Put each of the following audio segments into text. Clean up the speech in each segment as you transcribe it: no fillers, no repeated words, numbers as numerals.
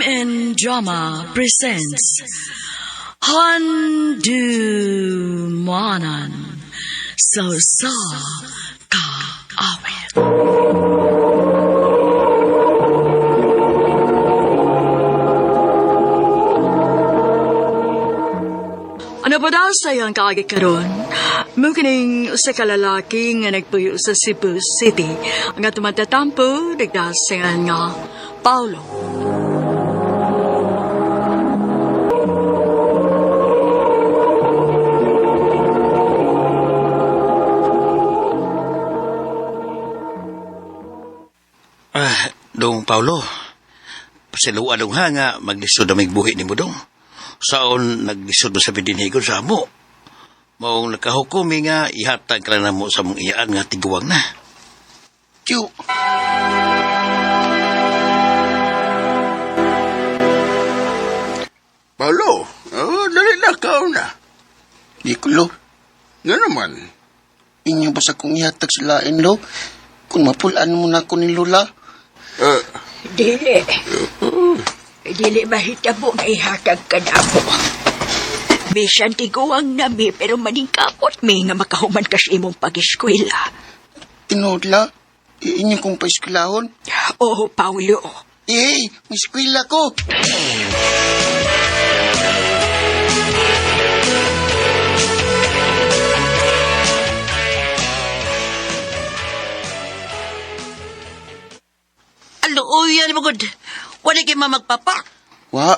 MN Drama presents Handumanan sa Usa Ka Awit. Ano pa daw sa iyang kaagi karon? Mukining sa kalalaki nga nagpuyo sa Cebu City. Ang atong matatampo, nagdasingan nga Paulo. Ah, dong Paulo, pasiluan dong ha nga maglisod ang buhi ni mo dong. Saon naglisod mo sa bidinhigon sa amo. Maong nakahukom eh nga ihatag ka na mo sa mong iyaan nga tiguang na. Tiyo. Paulo, oh, dali na ka na. Di ko, lo. Nga naman. Inyo ba sa kong ihatag sa lain, lo? Kung mapulaan mo na ako ni Lola. Eh, Dili. Dili mahitabo nga ihatag ka na ako. Bisan tiguang nami pero maningkapot mi nga makahuman ka sa imong pag-eskwela. Tinuod, la. Inyo kong paeskwelahon. Oo, Paulo. Eh, may eskwela ko. Aluoyan mo gud. Wala kay mamagpapa. Wa.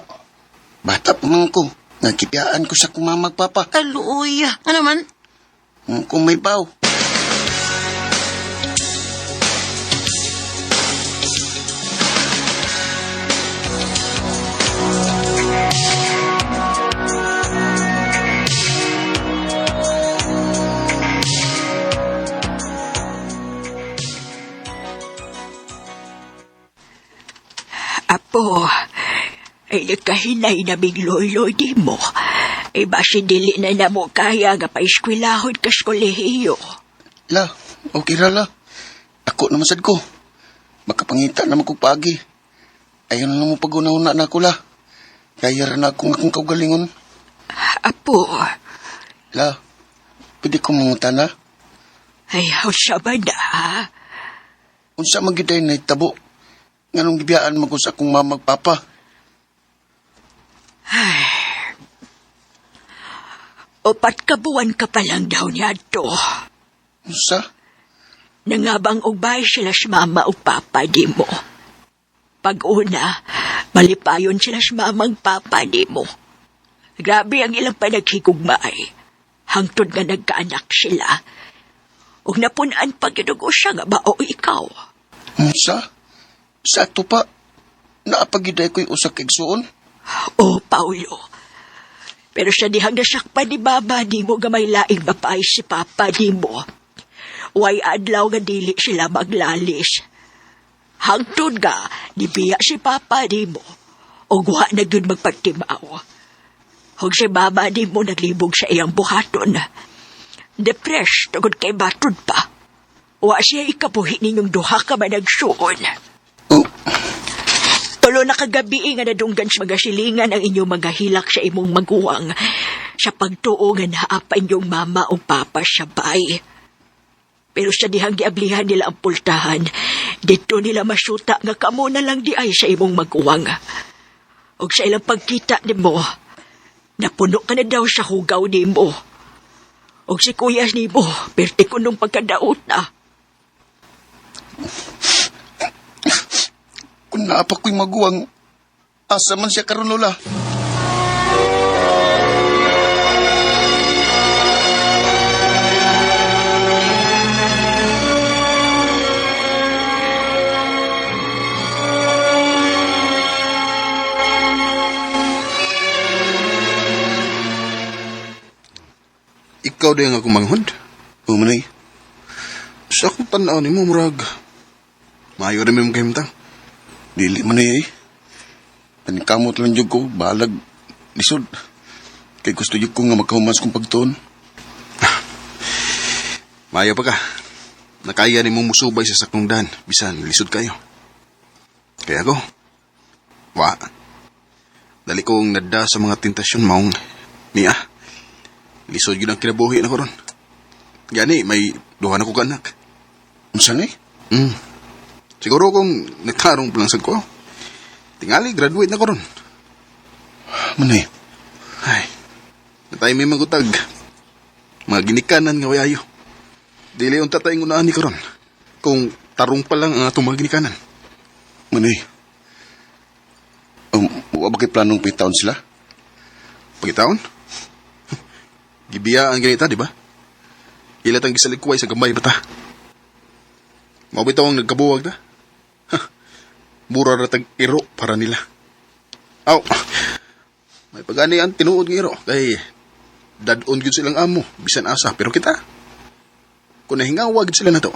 Bata pa man ko. Nagkipiyaan ko sa kumamagpapa. Aluoya. Ano man? Kung may baw. Apo, ay nagkahinay na bigloy-loy di mo. Ay basi dili na namo kaya nga paeskwelahon ka sa kolehiyo. La, okay ra la. Ako naman sad ko. Makapangita naman ko paagi. Ayaw na mo pag-una-una na ako la. Kaya ra na akong akong kaugalingon. Apo, La, pwede ko mangutan na. ay siya ba na? ha? Unsa man gyud ay nahitabo. Nganong gibiyaan man ko sa akong mamag papa. Upat ka buwan ka pa lang daw niya to. Unsa? Nangabang ubay sila sa mama o papa di mo. Pag una, malipayon sila sa mamang papa di mo. Grabe ang ilang panaghigugmaay. Hangtod nga nagkaanak sila. Ug napunan pag ko siya nga bao ikaw. Unsa? Sa ato pa, naapagiday ko'y usa ka igsuon. Oh, Paulo. Pero siya dihang nasakpan ni mama ni mo nga may laing babae si papa ni mo. Way adlaw nga dili sila maglalis. Hangtod nga, nibiya si papa ni mo. O wa na gyud magpagtimaw. Hug si mama ni mo naglibog sa iyang buhaton. Depressed tungod kay matod pa. Wa siya ikabuhi ninyong duha ka managsuon. Oh, Tulo na kagabi nga nadunggan sa mga silingan ang inyong mga hilak sa imong maguwang. Sa pagtuo nga naa pa inyong mama o papa sa bay. Pero sa dihang giablihan nila ang pultahan, dito nila masuta nga kamo na lang di ay sa imong maguwang. Og sa ilang pagkita nimo, napuno ka na daw sa hugaw nimo. Og si kuya nimo, perti ko nung pagkadaot na. kung naa pa ko'y maguwang, asa man siya karon Lola? Ikaw din ang akong manghod. O manoy, Sa akong tanaw ni mo, murag. Maayo rin mo kahimtang. dili manoy eh. Paningkamot lang jud ko, balag, lisod. Kay gusto jud ko nga makahumas kong pagtuon. Maayo pa ka. Nakaya ni mo musubay sa saktong daan, bisan lisod kayo. Kaya ko, wa. Dali kong nadda sa mga tentasyon maong niya. Lisod yun ang kinabuhi na ko ron. Gani, may duha na ko kanak. Unsa ni? Mm. Siguro kung nagtarong pa lang sad ko. Tingali, graduate na ko ron. Manay, Ay, natay may magutag. Mga ginikanan nga wayayo. Dili unta tayong unaan ni karon. Kung tarong pa lang ang atong mga ginikanan. manay. Wa ba kay planong pitaon sila? Pagitaon? Gibiya ang ganita, di ba? Ilat ang gisaligkway sa gamay bata. Mao bitaw ang nagkabuwag ta. Ha, mura ra tag iro para nila. Aw, may pagani ang tinuod nga iro. Kay dadon gyud silang amo, bisan asa. Pero kita, kung nahingawa gyud sila na to,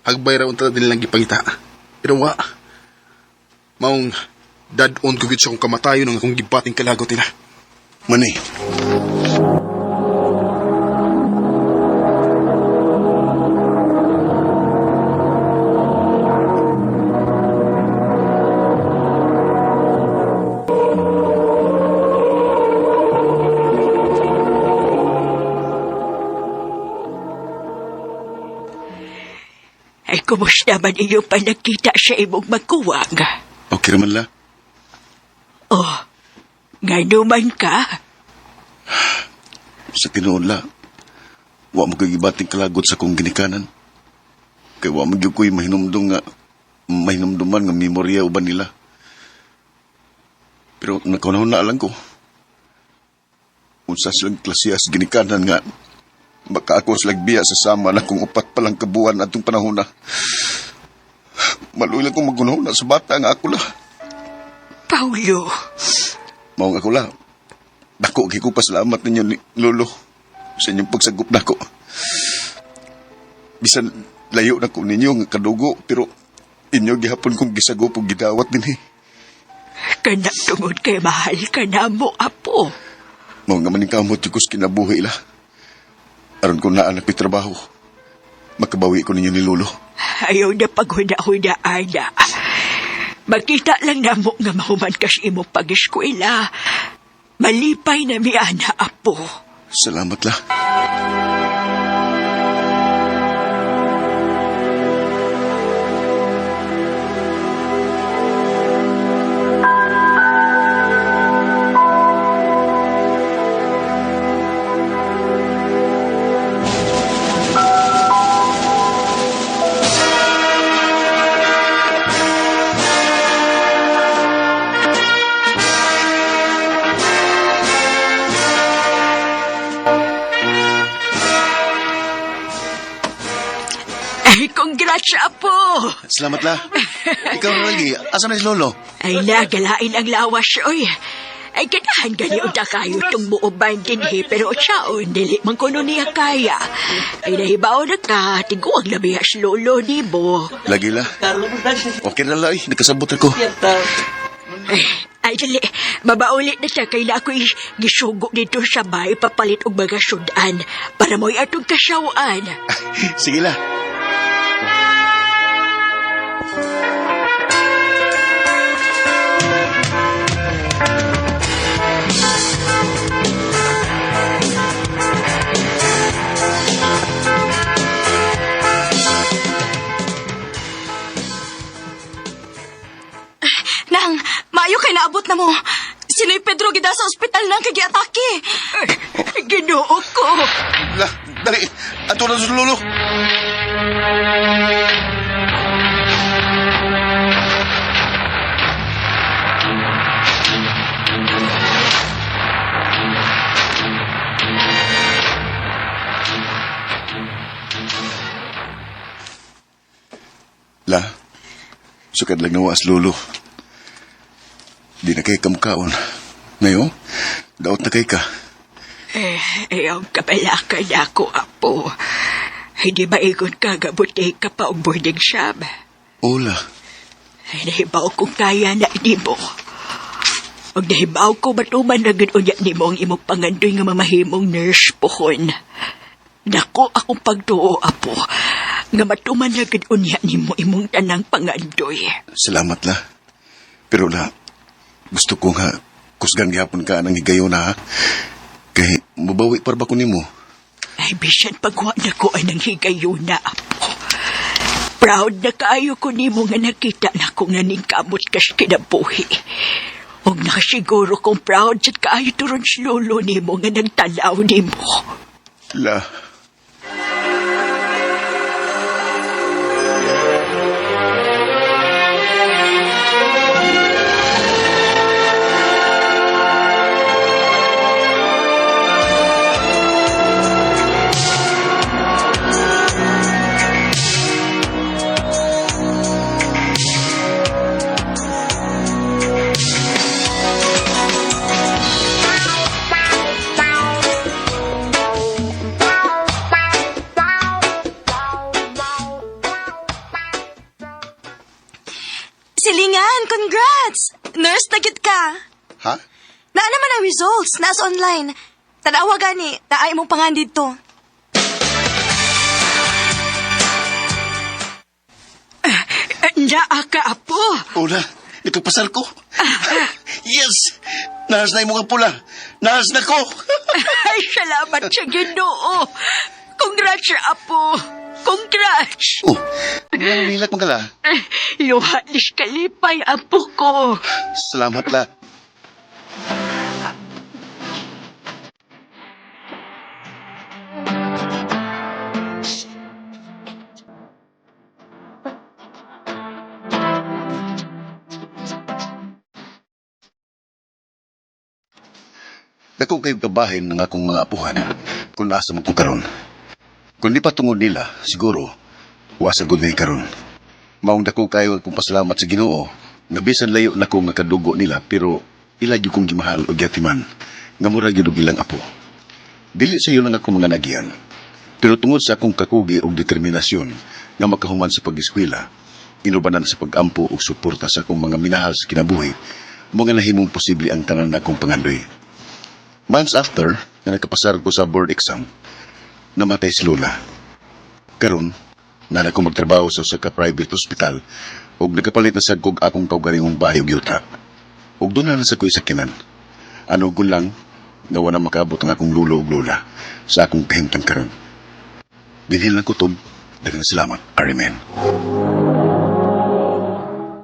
hagbay ra unta nilang gipangita. Pero wa, maong dadon ko gyud sa akong kamatayon ang akong gibating kalagot nila. Manay. Ay, kumusta man inyong panagkita sa imong magkuwang? Okay raman la. Oh, ngano man ka? Sa tinuod la, wa mo ko'y gibating kalagot sa kong ginikanan. Kay wa mo gyud ko'y mahinumdum nga mahinumduman nga memorya uban nila. Pero nakaunahon na lang ko. Unsa silang klasiyas ginikanan nga baka ako silang biya sa sama na kung upat pa lang kabuan atong panahon na. Maluoy lang kong magunahon na sa bata nga ako la. Paulo, Maong ako la. Dako kay ko pasalamat ninyo ni Lolo sa inyong pagsagup nako. Bisan layo na ko ninyo nga kadugo pero inyo gihapon kong gisagop ug gidawat dinhi. kana tungod kay mahal ka na mo, apo. Mao nga maning kamot jud ko sa kinabuhi la. Aron ko naa na ko'y trabaho. Makabawi ko ninyo ni Lolo. Ayaw na paghuna-huna, ana. Makita lang na mo nga mahuman ka sa imong pag-eskwela. Malipay na mi, ana, apo. Salamat la. Ay, congrats, apo. Salamat la. Ikaw lagi, asa na si Lolo? Ay, nagalain ang lawas, oy. Ay, ganahan gani unta kayo tong muuban dinhi, pero tsaon, dili man kuno niya kaya. Ay, nahibaw na ka, tiguang labi si lolo ni mo. Lagi la. Okay na la, eh. Nakasabot ako. Ay, dali, mabaulit na siya kay na ako'y gisugo dito sa bay papalit og mga sudan para mo'y atong kasawaan. Sige la. Nang, maayo kay naabot na mo. Sinoy Pedro gida sa ospital nang kay giatake. Ay, Ginoo ko. La, dali. Ato na sa Lolo. La, sukad lang nawa as Lolo. Di na kay kamukaon. Ngayon, daot na kay ka. Eh, ayaw kabalakan ako, apo. Hindi maigon ka, gabuti ka pa og boarding shop. Ola, Ay, nahibaw kong kaya na nimo. Og nahibaw ko matuman na gud unya nimo ang imong pangandoy nga mamahimong nurse pohon. Nako akong pagtuo, apo, nga matuman na gud unya nimo imong tanang pangandoy. salamat la. Pero la, gusto ko nga Kusgan gihapon ka anang higayon ha. Kay mabawi par ba ko nimo? Ay, bisan pagwa na ko anang higayuna, apo. Proud na kaayo ko nimo nga nakita na ko nga ningkamot kas kinabuhi. Og nakasiguro kong proud sad kaayo turon sa lolo nimo nga nagtalaw nimo. La. Silingan, congrats! Nurse na gid ka. Ha? Naa naman ang results, naas online. Tanawa gani, naay mong pangan dito. Naa ka, apo. Ola, ito pasar ko. Yes! Nahas na imong pula. Nahas na ko. Ay, salamat sa Ginoo. Congrats, apo. Congrats. Oh, ang nilak mo kala. Luha ni kalipay, apo ko. Salamat la. Dako kayo gabahin ng akong mga apuhan kung nasa mo ko karon. Kung di pa tungod nila, siguro, wasa gud may karon. Maong dako kayo akong pasalamat sa Ginoo. Nga bisan layo na ko nga kadugo nila pero ila gyud kong gimahal og giatiman. Nga mura gyud og ilang apo. Dili sa iyo lang ako mga nagian. Pero tungod sa akong kakugi og determinasyon nga makahuman sa pag-eskwela, inubanan sa pag-ampo og suporta sa akong mga minahal sa kinabuhi, mga nahimong posible ang tanan na akong pangandoy. Months after, nga nakapasar ko sa board exam, namatay si Lola. Karon, nana ko magtrabaho sa usa ka private hospital ug nagkapalit na sad kog akong kaugalingong bahay ug yuta. Ug doon na sa ko isakinan. Ano gun lang nga wala makaabot ang akong lulo ug lola sa akong kahimtang karon. Dinhin lang kutob. Daghang salamat. Arimen.